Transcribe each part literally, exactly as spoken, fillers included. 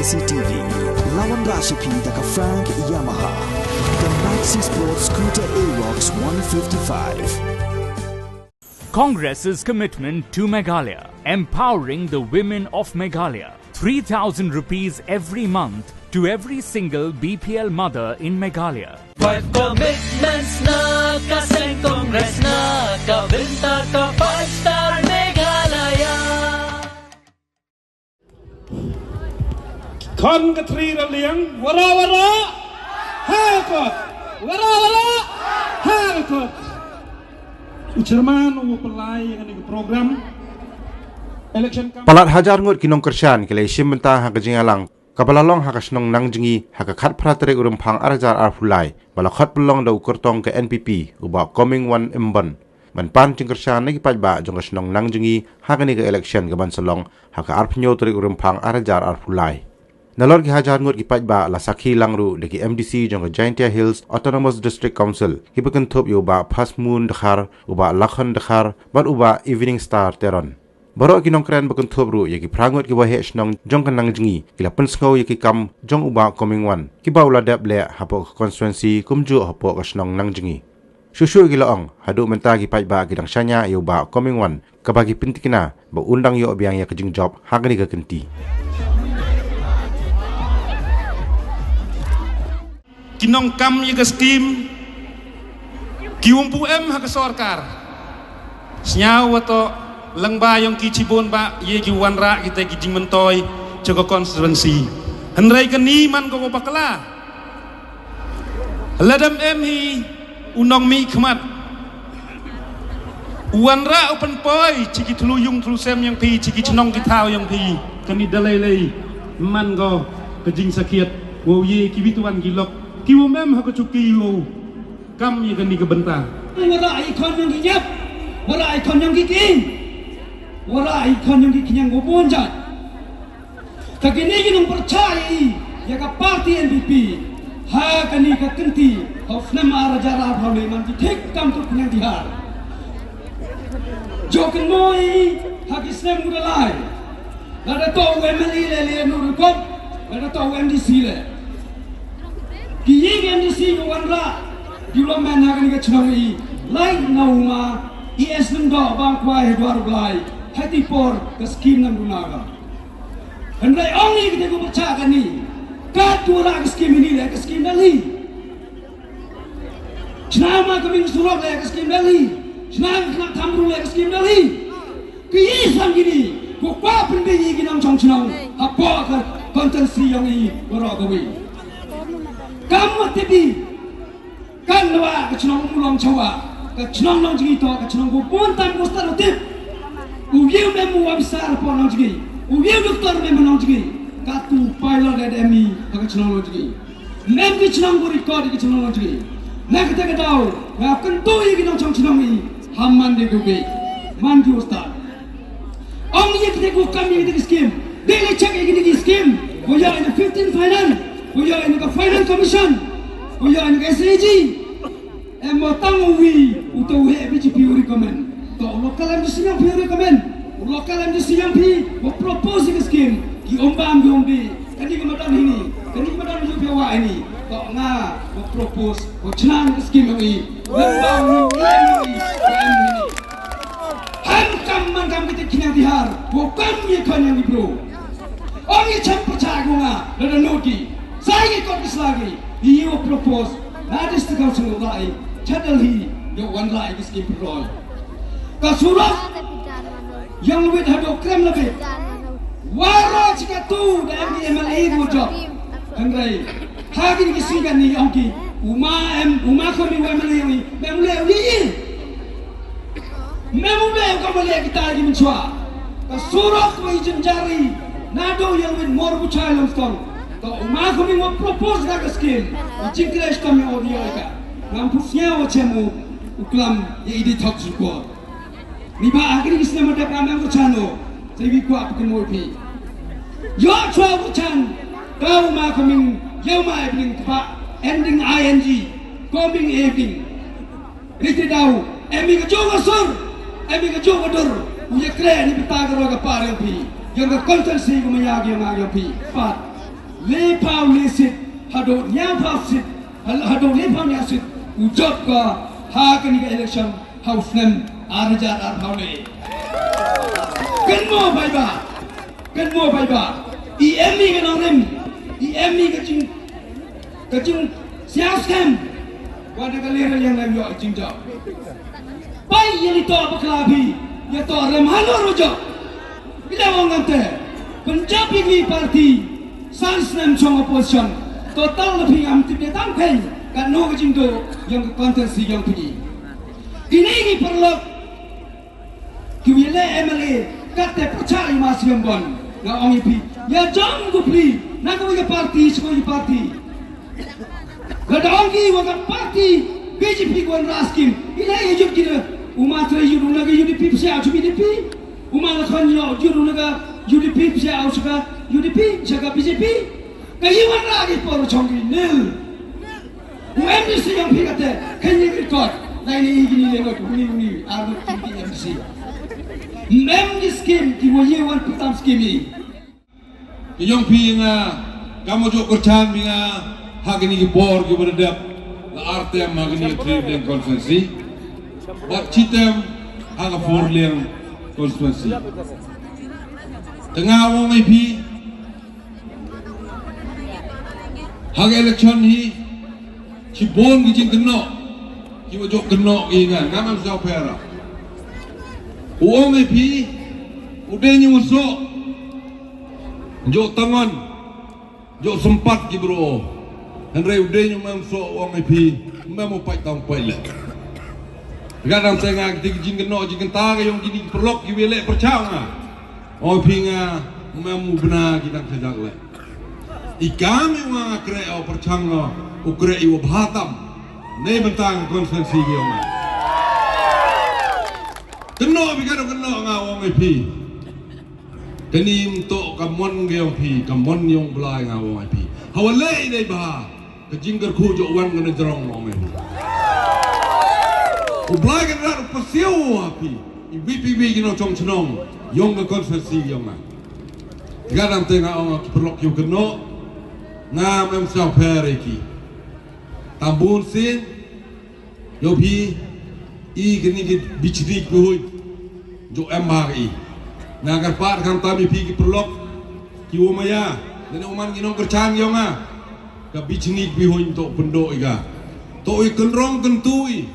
C T V. Lawan Rashapi da ka Frank Yamaha. The Maxi Sport Scooter Aerox one fifty-five. Congress's commitment to Meghalaya, empowering the women of Meghalaya. Three thousand rupees every month to every single B P L mother in Meghalaya. Five commitments na ka seng Congress na ka bynta ka five star Meghalaya. Khon ka thri ra liang, wara wara, ha kot, wara wara, ha kot. U chairman u pynlai ïa kane ka program election campaign. Palat hajar ngut ki nongkyrshan ki la shim bynta ha ka jingïalang kaba la long ha ka shnong Nangjngi ha ka khatphra tarik u Rymphang ar hajar arphew lai, ba la khot pynlong da u kyrtong ka N P P, u Bah Comingone Ymbon, ban pan jingkyrshan na ki paidbah jong ka shnong Nangjngi ha kane ka election kaban sa long ha ka arphew hynñiew tarik u Rymphang ar hajar arphew lai. Nalor ki hajar ngut ki paidbah la sakhi lang ruh da ki M D C jong ka Jaintia Hills Autonomous District Council, kiba kynthup ïa u Bah Phasmoon Dkhar, u Bah Lakhon Dkhar bad u Bah Evening Star Teron. Baroh ki nongkren ba kynthup ruh ïa ki phra ngut ki waheh shnong jong ka Nangjngi ki la pynsngew ïa ki kam jong u Bah Comingone, kiba u la dep leh hapoh ka constituency kumjuh hapoh ka shnong Nangjngi. Shuh shuh ki la ong, haduh mynta ki paidbah ki dang shaniah ïa u Bah Comingone, kaba ki pyntikna ba un dang ïoh biang ïa ka jingjop ha kane ka kynti. Ki nongkam ïa ka skim ki ym pu em ha ka sorkar. Sñiaw wa toh lyngba yong ki chibun ba ïa ki wanrah kita ki jingmyntoi cha ka constituency. Hynrei kani man ka wa bakla. Lada ym em hi u nongmihkhmat u wanrah u pynpoi cha ki thlu yung thlu sem yong phi, cha ki chnong ki thaw yong phi, kani da lei lei man ko ka jingsakhiat wow ye ki wituan ki lok ki wow mem ha ka chuki wow kam ïa kani ka bynta. Wanrah i khon yong ki ñiap, wanrah i khon yong ki king, wanrah i khon yong ki khñiang wow bun jait. Ka kine ki nongpyrchah ïa ka party N P P ha kane ka kynti ha u snem ar hajar arphew lai man ki thik kam tu pynïang Bihar. Jokynmo ïa ha ki snem u da lai. Lada toh u M L A leh leh nu rukop, lada toh u M D C leh. Ki yi ki M D C ki wanrah development ha kane ka chnong i, lai na u ma i S Lyngdoh Bangkwai ha Dwar Blai, ha ti por ka skim nang duna ka. Hynrei ong ïa kita ki pyrchah kani, kat ki wanrah ka skim ini leh ka skim Delhi. Chna ma ka ming surok leh ka skim Delhi. Chna ka khynnah tham ru leh ka skim Delhi. Ki yi sam kini, ko kwah pynbeit ïa ki nongchong chnong hapoh ka constituency yong i baroh kawei. Kam wa tipi. Kan wa ka chnong Mulong Chawa, ka chnong Nongjngi toh ka chnong ko bun tam ko stad u tip. U ïew mem u officer hapoh Nongjngi, u ïew doktor mem Nongjngi. Katu pilot da em i ha ka chnong Nongjngi. Mem ki chnong ko record ki chnong Nongjngi. Na kata ka daw nga kyntu ïa ki nongchong chnong i ha man de ko be man ki u stad. Ong ïa kita ko kam ïa kita ki skim. Dei la check ïa kita ki skim. Ko ïa ïa ka fifteen finance, ko ïa ïa ka finance commission, ko ïa ïa ka S A G. Em mo tang wi u to he B J P u recommend. To local M D C yang phi recommend. Local M D C yang phi mo propose ïa ka skim. Ki ombam ki ombi. Kani ka madan hini, kani ka madan yu phi wa ini. To nga mo propose mo chna ka skim yang i. Lembang ni, ni, ni, ni. Ham kam man kam kita kina Bihar, wo kam ye kon yang ibro. Ong ye chem percaya ko nga, lada noti. Sai ye kot ki selagi, ye wo propose, na district council wo lai, chadal hi, ye wan lai ki skim peroi. Ka surok, yang wit hado krem lebih. Waro chika tu, da M D M L A wo job. Hangrai, hagi ki singan ni ong ki, uma em, uma ko mi wa M L A ni, mem le ye ye. Mem u leh u kam leh kita ki mynshuwa. Ka surok wa i jynjar i naduh ïa lwin mor buchai long stong. Ka u ma khming wa propose na ka skim. I jingkresh kam ïa odi ïa ka. Ngam put sñiaw wa chem u u klam ïa i di thok sukor. Ni ba akri ki snem dep am em buchan o. Sai wi kwa pkin mo phi. Yo chwa buchan. Ka u ma khming ïa u ma evening kpa ending I N G. Coming evening. Riti daw, em i ka jong ka sur, em i ka jong ka dur, u ya kre ni bita ka roi ka par yang pi, yang ka konten si ka maya ki yang yang pi, pat. Lephaw lesit haduh lephaw sit, haduh lephaw lepsit u jop ka ha kani ka election ha u snem ar hajar arphaw le. Kynmaw bha ba, kynmaw bha ba, i em i ka nongrim, i em i ka jing, ka jing siaw skem. Wada ka lera yang lai yoh i jing jop. Bai ïa ni to bakla phi, ïa to rem halor u jop. Ila ong ngam te, Punjab ïa ngi party san snem chong opposition. To tang la phi ngam tip de tang phi, ka no ka jingdo yang ka constituency yang phi. Kini ki paralok ki wi le M L A kat te pyrchah i ma siam bon. Nga ong i phi, ïa jong ku phi, na ka wi ka party, shu wi party. Lada ong ki wa ka party B J P ko wanrah skim, ila ïa jut ki na. Uma tre jut una ka U D P psia u B J P. Uma la khon ïa jut una ka U D P psia u saka U D P saka B J P. Ka ïa wanrah ki por chong ki nil. U M D C yang phi kate, kan ïa ki kot. Lai ni ki ni le kot, uni uni, armut ki M D C. M D C skim, ki wa ïa wan putam skim i. Ki ïong phi nga, kam mo jok kyrchan phi nga, ha kini ki por ki ba dep, la ar term ha kini ki three lane constituency, bad chi term ha ka four lane constituency. Te nga ong ïa phi, ha ka election hi, shibun ki jingkynnoh, ki wa jok kynnoh ïa nga, ngam am saw pera. U ong ïa phi, u dei ñu u soh, jok tangon, jok sempat ki bro. Hynrei u dei ñu mem soh u ong ïa phi, mem u pait tang pait le. Ka dang te nga ki jingkynnoh, jingkynta ka ïong kini paralok ki wi le pyrchah nga. Ong phi nga, mem u bna ki dang kajak le. I kam i wa nga kreh o pyrchang no, u kreh i wa bha tam. Nei bynta ka constituency ki ong. Kynnoh bi ka dang kynnoh nga ong ïa phi. Kani mto ka mon ki ong phi, ka mon ïong Blai nga ong ïa phi. Hawa lei dei bha, ka jingkyrkhu jok wan ka na jrong ong ïa phi. U Blai ka rat u pasiu ha phi, i wi phi wi ki nongchong chnong, ïong ka constituency ïong nga. Ka dang te nga ong ki paralok ïong kynnoh, nga mem saw pher ïa ki. Tambun sin, ïong phi, i kini ki bichni ki huñ, jok em bha ka i. Nga kyrpad khamtam ïa phi ki paralok, ki wa maya, lane u man ki nongkyrchan ïong nga. Ka bichni ki huñ to pyndoh i ka. To i kynrong kyntu i.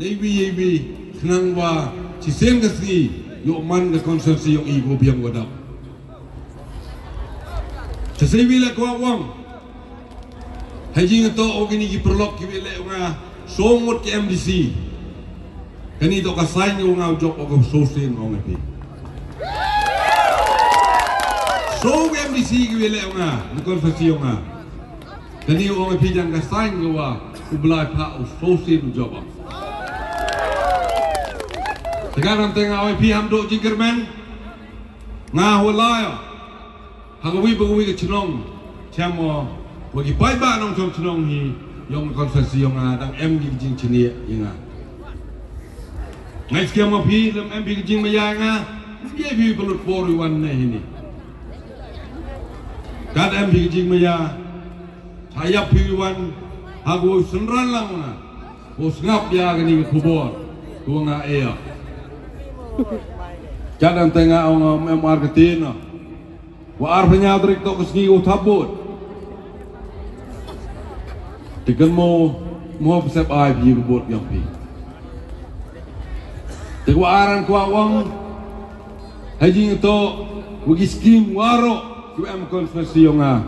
Nei wi ei wi, khnang wa, chisien ka sngi, ïoh man ka constituency ïong i ko biang wa dap. Te sei wi la kwah wang. Hei jingkynnoh o kini ki paralok ki wi le nga, so ngut ki M D C. Kani to ka sign ïong nga u jop o ka so sien ong ïa phi. So ki M D C ki wi le nga, ni constituency ïong nga. Kani ong ïa phi jang ka sign ka wa, u Blai pha u so sien u jop o. Te ka dang te nga ong ïa phi ham do jingkyrmen. Nga hawa lai o. Ha ka wi ba ka wi ka chnong. Cham o. Wa ki paidbah nongchong chnong hi. Ïong ka constituency ïong nga dang em ki jingchnieh ïa nga. Ngai skem o phi, lem em phi ki jingmaya ïa nga. Ye phi pynlut por ïa wan ne hi ni. Kat em phi ki jingmaya. Cha ïap phi wan, ha ko synran lang na. Ko sngap ïa kani ka khubor. Ko nga ïa. Cha dang te nga ong em ar ka tin na. Wa arphew hynñiew tarik to ka sngi u thap vote. Te kynmaw mo pynshai ai phi ka vote ïong phi. Te wa aran kwah wang. Hei jingkynnoh wa ki skim waroh ki wa em constituency ïong nga.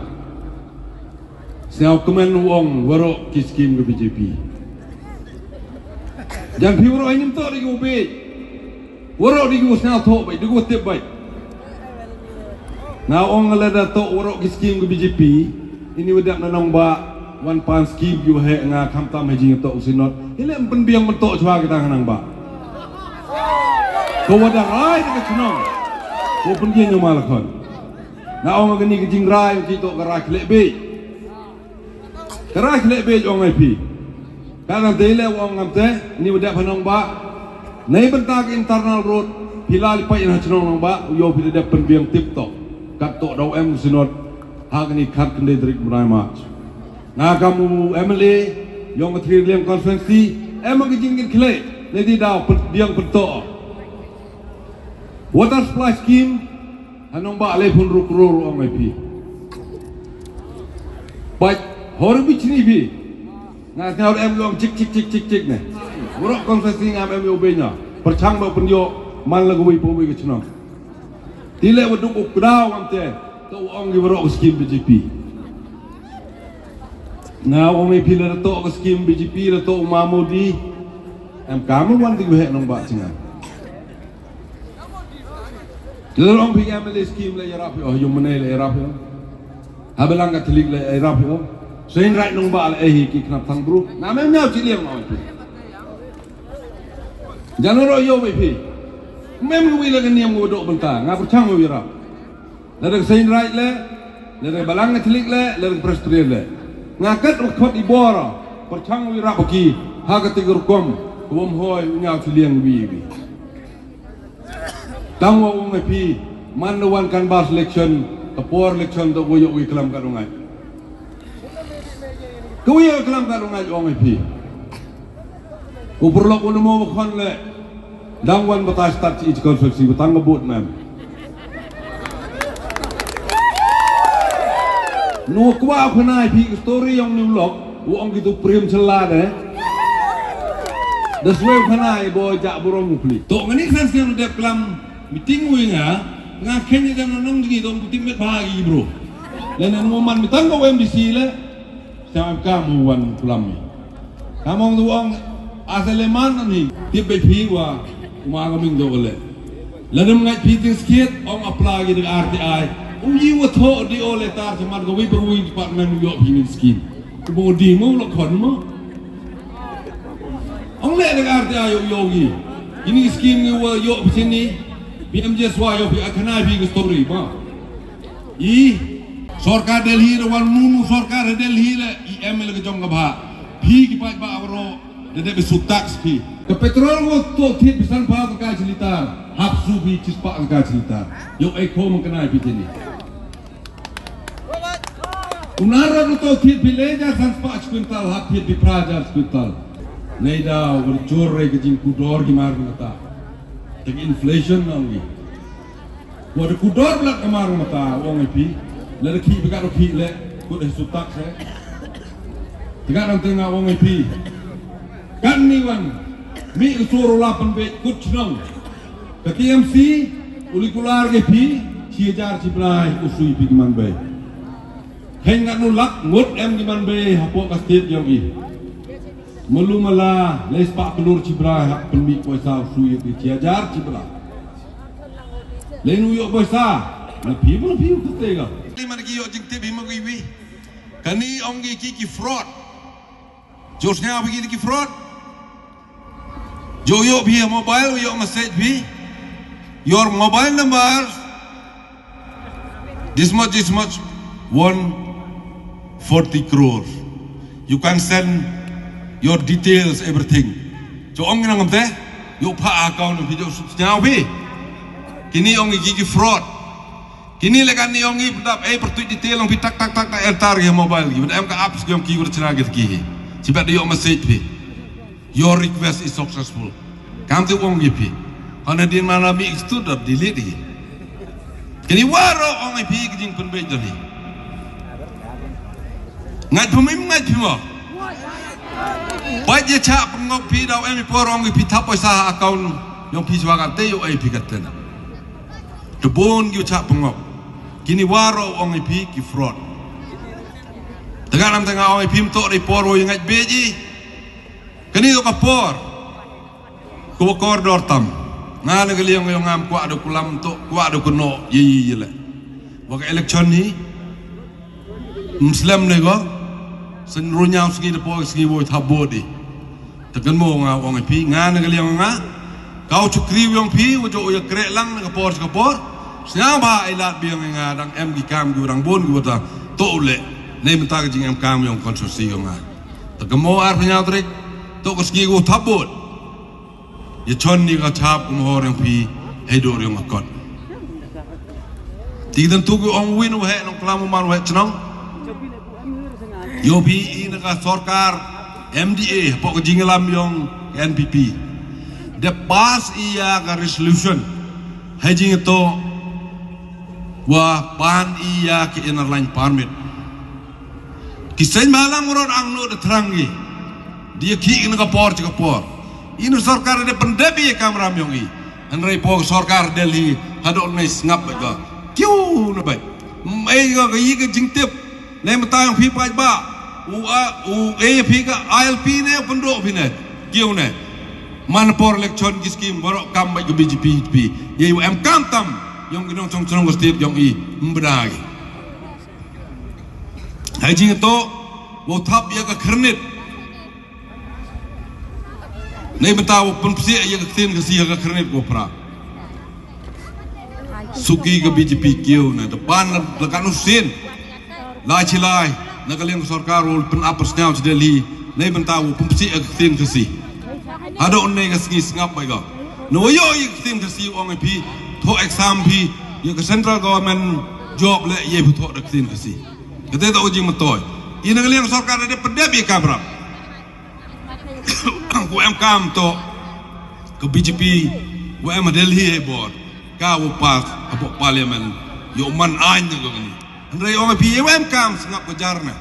Sngewkmen u ong waroh ki skim ka B J P. Jan phi waroh hei nim to dei ki wa beit. Waroh dei ki wa sngewthuh beit, dei ki wa tip beit. Nga ong lada to waroh ki skim ka B J P, ini wa dap na nongbah, wan pan skim ki wa heh nga khamtam hei jingkynnoh u Synod. Hi leh pynbiang mynto chwa kita ka nongbah. Ko wa da rai da ka chnong. Ko pynbiang ïa ma la khon. Nga ong kani ka jingrai ki to ka rai khleh beit. Ka rai khleh beit ong ai phi. Ka nang dei leh ong ngam te, ni wa dep ha nongbah. Nei bynta ka internal road, phi la li pait ha chnong nongbah, u ïoh phi da dep pynbiang tip to. Kat to daw em u Synod. Ha kane khatkhyndai tarik bnai March, nga kam u M L A yong ka Three Liang constituency, em ka jingkit khlieh ne di daw pyndiang pyntoh. Water supply scheme ha nongbah le pun ru kror ong ai phi. Bad hor bi chini phi. Nga sngewr em yong chik chik chik chik chik ne. Waroh constituency ngam em yo benya. Pyrchang ba pynyoh man la kawei pawei ka chnong. Ti le wa duk u kdaw ngam te. To ong ki waroh ka scheme B J P. Nga ong ai phi la to ka scheme B J P la to u ma Modi. Em kam wan ti waheh nongbah chnga. Lada ong phi M L A scheme la ïarap ïoh, yung mane la ïarap ïoh. Habalang Katholik la ïarap ïoh. Seiñ Raij nongbah la eh ki khnap thang bru. Ngam em ñiaw chiliang ma phi. Jan ro ïoh ma phi. Mem ngi wi la ka niam ngi doh bynta. Nga pyrchang ngi ïarap. Lada ka Seiñ Raij le, lada ka Balang Katholik le, lada ka Presbyterian le. Nga kat u khot i bor. Pyrchang ngi ïarap ki. Ha ka ti ka rukom. Ka wam hoi ñiaw chiliang wi wi. Tang wa ong ai phi, man da wan canvass election, ka por election da wa ïoh wi klam ka dong ai. Ka wi ïoh klam ka dong ai ong ai phi. U pyrlok u namo wa khon le, dang wan batai start chi constituency, batang ka vote mem. Nu kwah khana ai phi ka story yong New Lock. U ong kitu prim chela de. Da swe khana i bo ja burong u pli. To ngani khan siang dep klam meeting u nga. Nga khen ni dan nong digi dong putim met ba gi bro. Lene nu man mitang ko M D C le. Siang ka mu wan kulam mi. Kamong tu ong aseleman ani. Tip be phi wa. Uma ka ming do le. Lada mynta phi ting skit ong apply ki da R T I. U yi wa tho di o letter sa mat ka wi pa wi department u yoh phi min scheme. Ku bo di mo la khon mo. Ong le da R T I yoh yoh gi. Ini scheme ngi wa yoh phi ni. P M G S Y yoh phi akhana phi ki story ba. I sorkar Delhi da wan munu sorkar Delhi le i M L A ka jong ka ba. Phi ki paid ba awro. Da dep bi suk tax phi. Ka petrol wa to thied bi san phaw ka chi litar. Hap su bi chi spah ka chi litar. Yoh ai ko man ka nai phi tini. Una ra to thied bi le ja san spah chi quintal hap thied bi pra ja chi quintal. Nei da wa jor re ka jing kudor ki mar ka ta. Tang inflation na ngi. Wa da kudor blat ka mar mata ong ai phi. La da ki bika da ki le kut da su tax eh. Tega dang tega ong ai phi. Kan ni wan mi usur ula pynbeit kut chnong. Ka T M C uli kular ke phi chi hajar chi blai usui phi ki man bei. Khen ngat nu lak ngut em ki man bei hapoh ka state yong i. Malu mala lei spah klur chi blai hap pynmih poisa usui phi chi hajar chi blai. Lei nu yoh poisa na phi ma phi u kute ga. Ni man ki yoh jingtip hi ma ki wi. Kani ong ki ki ki fraud. Jor snya bagi ki fraud. Jo yoh phi mobile yoh message phi. Your mobile number. This much, this much. One forty crore. You can send your details, everything. Jo ong nang te. Yoh pha account phi jo snya phi. Kini ong ki ki fraud. Kini le kan ni ong i pdap ei pertuit detail ong pi tak tak tak tak enter ke mobile ki. Em ka apps ki ong ki ur chira ki ki. Sibat yoh message pi. Your request is successful. Kam tu ong i pi. Hana din mana mi stu dap delete ki. Kini waro ong i pi ki jing pun be jani. Ngat pumim ngat pimo. Ba je cha pengok pi dau em i por ong i pi tap sa account yong pi swa kan te yo ei pi kat ten. Te bun ki u chah pengop. Kini waro ong i pi ki fraud. Tengah nam tengah ong i pi mtok dei por wo i ngait beji. Kani to ka por. Ko kor dor tam. Nga ne kali ong ong am kwah do kulam tok kwah do kuno ye ye ye le. Wa ka election ni. Mslem ne go. Sen runyau sngi de po sngi wo thabodi. Tekan mo nga ong i pi nga ne kali ong nga. Kau chukri yong pi wo jo ya krek lang ne ka por ka por. Snya ba ai lat biang nga dang em ki kam ki dang bon ki wata. To le. Ne menta ka jing em kam yong konsorsi yong nga. Tekan mo ar pnya trek. To ka sngi wo thabod. Ya chon ni ka chap kum hor yong pi. Hei dor yong akot. Ti dan tu ki ong win u heh nongklam u man u heh chnong. Ïoh phi i na ka sorkar M D A hapoh ka jingïalam yong ka N P P. Da pass i ya ka resolution. Hei jingto wa ban i ya ki inner line permit. Ki seng bhalang rot ang no da thrang i. Dia ki ina ka por cha ka por. Ina sorkar da pyndep i kamram yong i. Hynrei po sorkar Delhi haduh nai sngap ba ka. Kiu na bai. Mai ka ka i ka jingtip. Nai mata yong phi pai ba. U a u e phi ka I L P ne u pynduh phi ne. Kiu ne. Man por election ki skim baroh kam bai ka B J P phi. Ye u em kam tam. Yong ki nongchong chong ka state yong i. Mbra ki. Hai jingto, wow thap ya ka kernit. Nei bynta wow pynpsiah ya ka ktien Khasi ha ka kernit wow pra. Suki ka B J P kiew na depan la ka nusin. Lai chi lai, na ka liang sorkar wow pynap pyrsngaw chi Delhi. Nei bynta wow pynpsiah ya ka ktien Khasi. Haduh nei ka sngi sngap bai ka. Na wa yoh ya ka ktien Khasi ong ai phi, thoh exam phi, ya ka central government job le ya phi thoh da ka ktien Khasi. Kata ta u jingmyntoi. Ina ka liang sorkar da pyndep ya kamram. Ku em kam to ka B J P, ku em Delhi hai bor. Ka u pass hapoh parliament, yoh man ain na ka kani. Hynrei ong ai phi, ya em kam sngap ka jar na.